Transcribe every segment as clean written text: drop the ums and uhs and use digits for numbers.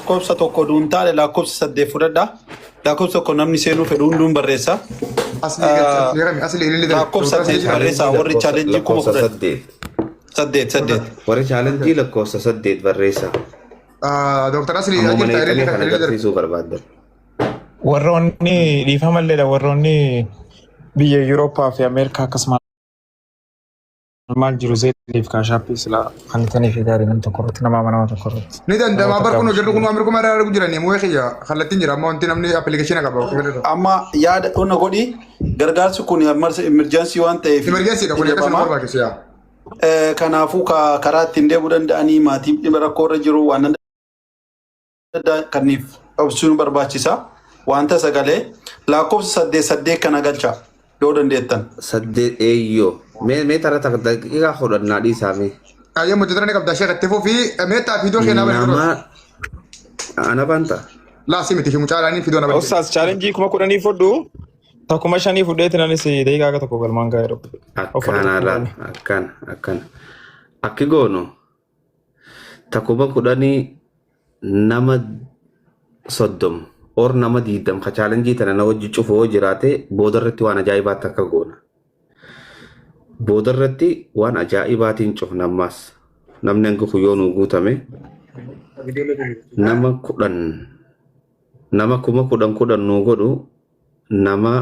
Lakkoofsa tokko duun taane lakkoofsa saddeet fudhadha. Lakkoofsa tokko namni seenuu fedhu hunduun barreessa. Asli galcha. Asli ililli darbe. Lakkoofsa saddeet barreessaa warri chaalenjii kuma Lakkoofsa kudhan. saddeet. Saddeet saddeet. Warri chaalenjii lakkoofsa saddeet barreessa. Dooktar Asli Ammoo jirta mana ililli hidhamee kana darbe. agarsiisuu barbaaddan. Warroonni dhiifamalleedha warroonni biyya Yurooppaa fi Ameerikaa akkasuma maal jiru zeeliif kaashaappii sila kan fi gaarii nam tokko irratti nama amanama tokko irratti. Ni danda'ama bar kun hojjedhu kun Ameerikaa irraa arguu jiranii mu'ee kiyya kallattiin jira amma wanti namni appilikeeshina qaba. Amma yaada dhonna godhi gargaarsi kun emerjaansii waan ta'eef. Emergensiidha kun akkasuma barbaachisu yaa. Kanaafuu karaa ittiin deemuu danda'anii maatiin dhibee rakkoo irra jiru waan adda addaa kaniif obsuun barbaachisa. Wanta sagalee lakkoofsa saddeet saddeet kana galcha yoo dandeettan. Saddeet eeyyoo. Mee mee tara takka daqiiqaa kudhannaa dhiisaa mee. Ayyee mojjatara ni qabda sheekh itti fufii meettaa fiidoo keenyaa bari Nama ana banta. Laasii miti mucaadhaan fiidoo na bari. Ustaas chaalenjii 10,000 fudhu tokkuma shanii fudheetiin anis daqiiqaa akka tokko galmaan ga'ee dhufu. Akkana laal akkana akkana. Akki goonu takuma kudhanii nama 30 or nama 20 ka chaalenjii tana na wajji cufu yoo jiraate boodarratti waan ajaa'ibaatti akka goona. Boodarratti waan ajaa'ibaatiin cufna ammaas. Namni hanga kun yoo nuu guutame nama 10 nama 10,000 10,000 nuu godhu nama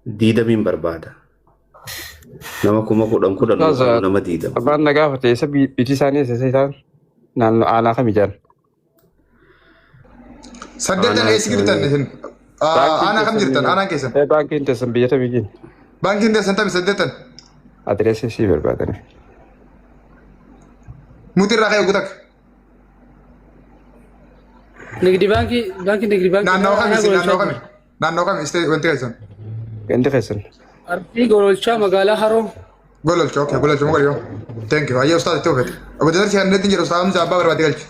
20n barbaada. Nama 10,000 10,000 nuu Ustaaz godhu nama 20. abbaan na gaafate isa biti isaanii isa isaan naannoo aanaa kami jedhan. Saddeettan Aanaa eessa jirtan isaanii. isin? Baankiin Aanaa kam teessan jirtan? Aanaan keessan? baankiin teessan biyya tamii jin Baankiin teessan tami saddeettan? adireesii sii barbaadani. Muti irraa ka'e gutak. Nigdi baankii baankii nigdi baankii Naannoo kami aanaa isin? Naannoo gololchaa kami? jira. Naannoo kami istee wanti keessan? Gandi keessan. Arsii gololchaa magaalaa Haroo. Gololcha okay gololcha muka yoo. Thank you. Ayyee ustaaz itti fufete. Obbo Jadarsi kan inni jedhu ustaaz Hamza abbaa barbaade galchi.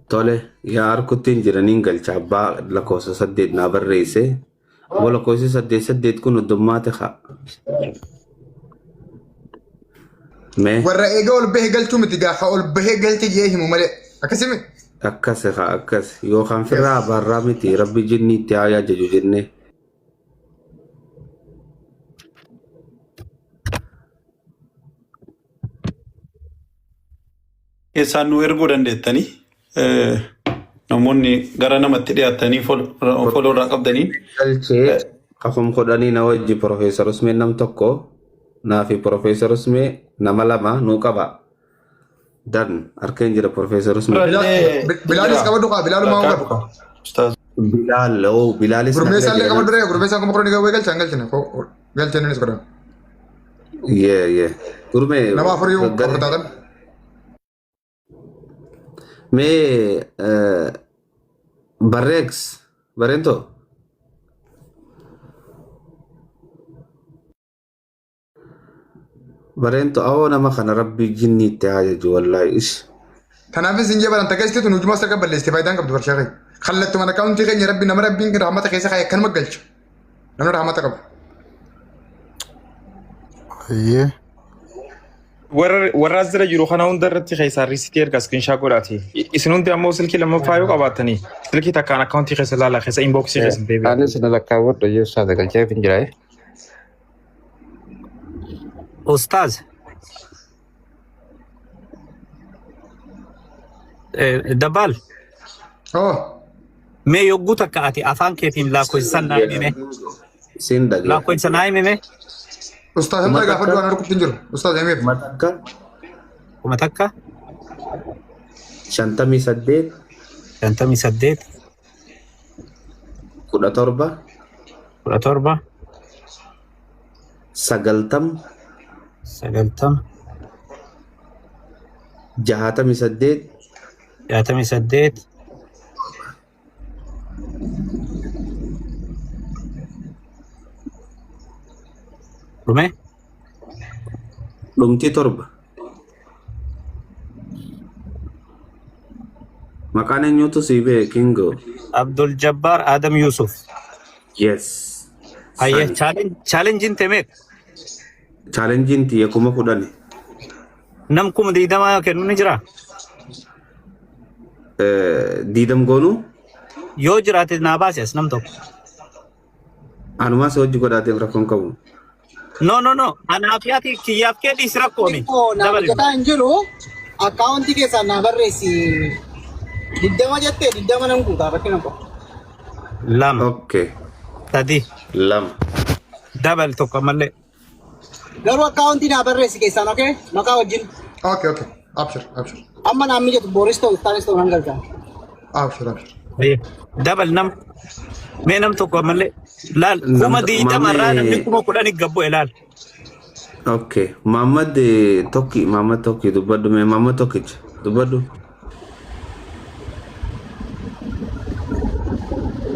Tole yaa harkuttiin jiraniin galcha abbaa lakkoofsa saddeet naa barreesse. Aboo lakkoofsi saddeet saddeet kun heddummaate haa. Mee Warra eega ol bahee galchuu miti gaafa ol bahee galche jee himu malee. Akkasimi? Akkas haa akkas yookaan firraa abaarraa miti rabbi jinni itti haa yaajaju jennee. Keessaan nu erguu dandeettanii namoonni gara namatti dhiyaatanii foloo irraa qabdanii. Galchee kafum kudhanii na wajji Profeesar Usmeen nam tokko naa fi Profeesar Usmee nama lama nuu qaba. Dan harkeen jira Profeesar Usmee. Birallee Bilaalis jira. qabadhu kaa Bilaalumaa Lakkaa qabadhu. Ustaaz. Bilaal oo Bilaalis na bira Gurmeessaallee jira. qabadhu ree gurmeessaan 10,000 gawwee galcha hin galchine. Galchee innis godhan. Yee yee. Gurmee Nama afur yoo afur taatan. Mee barreeks bareentoo. Bareento awoo nama kana rabbii jinni itti haa jaju wallaahi ish. Kanaafis hin jabalan takka isti tun hujumaa sarka balleessite faayidaan qabdu barshaa kee. Kallattuma akkaawuntii keenya rabbi nama rabbiin rahmata keessa kaa'e akkanuma galcha. Namni rahmata qabu. Ayyee. Warra as jira jiru kana hunda irratti keessaa riisitii erga iskiriinshaa godhaati. Isin hundi ammoo silkii lammaffaa yoo qabaattanii silkii takkaan akkaawuntii keessa ilaalaa keessa inboksii keessa deebi'a. Anis na lakkaawwadhu yoo ustaaz galchee hin jira. Ustaaz. Dabbaal. Oh. Mee yogguu takka ati afaan keetiin lakkoofsa naa himi mee. Siin dhagee. Lakkoofsa naa himi mee. Ustaaz Kuma Hamza gaafadhu takka. waan harkutti hin jiru. Ustaaz himeef. 1000. 1000. 58. 58. 17. 17. 90. 90. 68. 68. Dhume? Dhumti torba. Maqaan eenyutu sii beeke Kingo? Abdul Jabbaar Adam Yusuf. Yes. Hayyee Sani. chaalenjiin tee meeqa? Chaalenjiin tiyya 10,000. Nam 20,000 kennu ni jiraa? Diidam goonuu Yoo jiraate naa baasi as nam tokko. Anumaa si hojii godhaateef rakkoon qabu. No no no. Anaaf yaati kiyyaaf kee dhiisi rakkooni. Xiqqoo naa Dabali. mijataa hin jiru. Akkaawuntii keessaan naa barreessi. 20 jettee 20 nan guutaa rakkina qabu. Lama. Okay. Sadi. Lama. Dabali tokko ammallee. Garuu akkaawuntii naa barreessi keessaan okee maqaa wajjin. Okay okay. Abshir abshir. Amma naan mijatu booris ta'u iftaanis ta'u nan galcha. Abshir abshir. Dabal nam. Mee nam tokko ammallee. Laal 20,000 irraa namni 10,000 gabbu'e laal. Okay. Muhammad Tokki Muhammad Tokki dubbadhu mee Muhammad Tokkicha dubbadhu.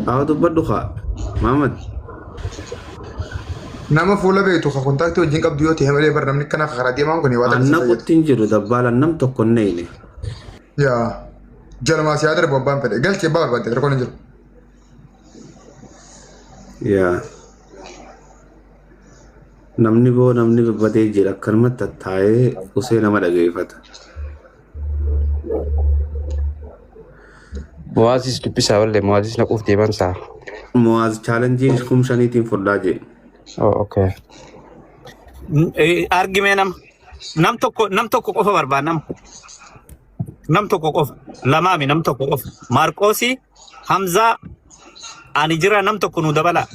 Haa dubbadhu kaa Muhammad. Nama fuula beektu ka kontaaktii wajjin qabdu yoo ta'e malee bar namni akkana karaa deemaan kun waa takka Anna si fayyada. qutti hin jiru dabbaalaan nam tokko hin neeyne. Yaa jalumaa si haa darbu abbaan fedhe galchi abbaa barbaadde rakkoon hin jiru. Yaa. Namni boo namni badee jira akkanumatti tattaa'ee usee nama dhageeffata. Muwaazis dubbisaa wallee Muwaazis naquuf deeman saa. Muwaaz chaalenjii 5,000tiin fudhaa jee. Oh, okay. Argimee nama. Nam tokko nam tokko qofa barbaada nama. Nam tokko qofa. Lamaami nam tokko qofa. Maarqoosi, Hamzaa, ani jira nam tokko nu dabala.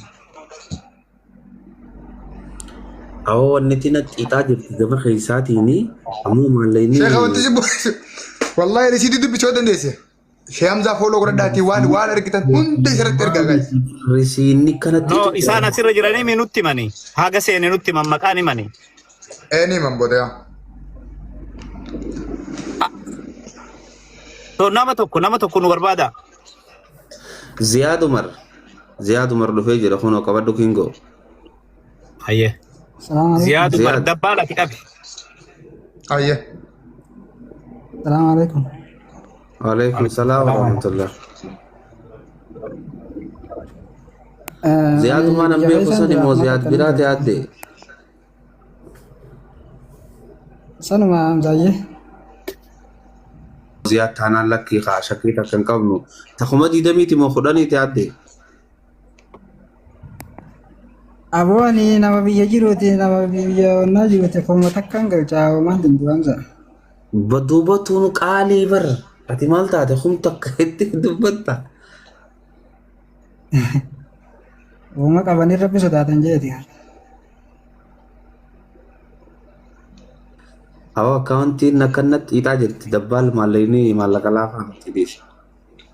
Awoo wanni tina xiixaa jirti gama keessaatiini ammoo maallaqni Sheekha wanti si bu'e wallahi risiitii dubbisuu dandeesse. Shee Hamzaa fooloo godhadhaatii waan waan argitan hunda isarratti ergaa gaayis. Risiinni kana No, isaan asirra jiranii mi nutti himani. Haga seene nutti himan maqaan himani. Ee ni himan booda yaa. So nama tokko nama tokko nu barbaada. Ziyaad Umar Ziyaad Umar dhufee jira kunoo qabadhu kingoo. Hayyee. Salaam alaikum. Ziyaad Umar Ziyaad. dabbaala ati qabi. Ayyee. Salaam alaikum. Waalaikum salaam wa rahmatullah. Ziyaad Ani Umar nan biyya beeku keessan sani jira moo amma Ziyaad takka biraa ni ta'e Sanuma Hamzaayyee. Ziyaad taanaan lakkii kaa shakkii takka hin qabnu. Takuma diidamiiti moo kudhaniiti adde? Aboo ani nama biyya jiruuti nama biyya onnaa jiruuti kuma takkaan galchaa homaan danda'u Hamza. Duuba tuunu qaalii bar. Ati maal taate kum takka itti dubbatta. Uuma qabanii rabbi sodaatan jeeti. Awwa akkaawuntiin akkanatti xiixaa jirti dabbaal maallaqni maallaqa laafaa miti dhiisi.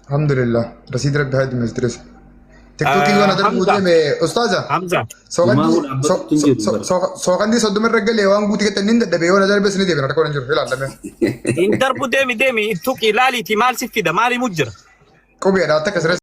Alhamdulillah. Rasiid rabbi haa dhimma stress. Tiktookii waan adda Hamza. guutee mee ustaaza. Hamza. Gumaa kun dhaabbatutti hin jiru bara. Sooqandii 30 irra galee waan guutii gatte inni dadhabee yoo na darbes ni deebina rakkoon hin jiru ilaalame. Hin darbu deemi deemi tuqi ilaaliiti maal si fida maal himu jira. Qubeedha takka stress.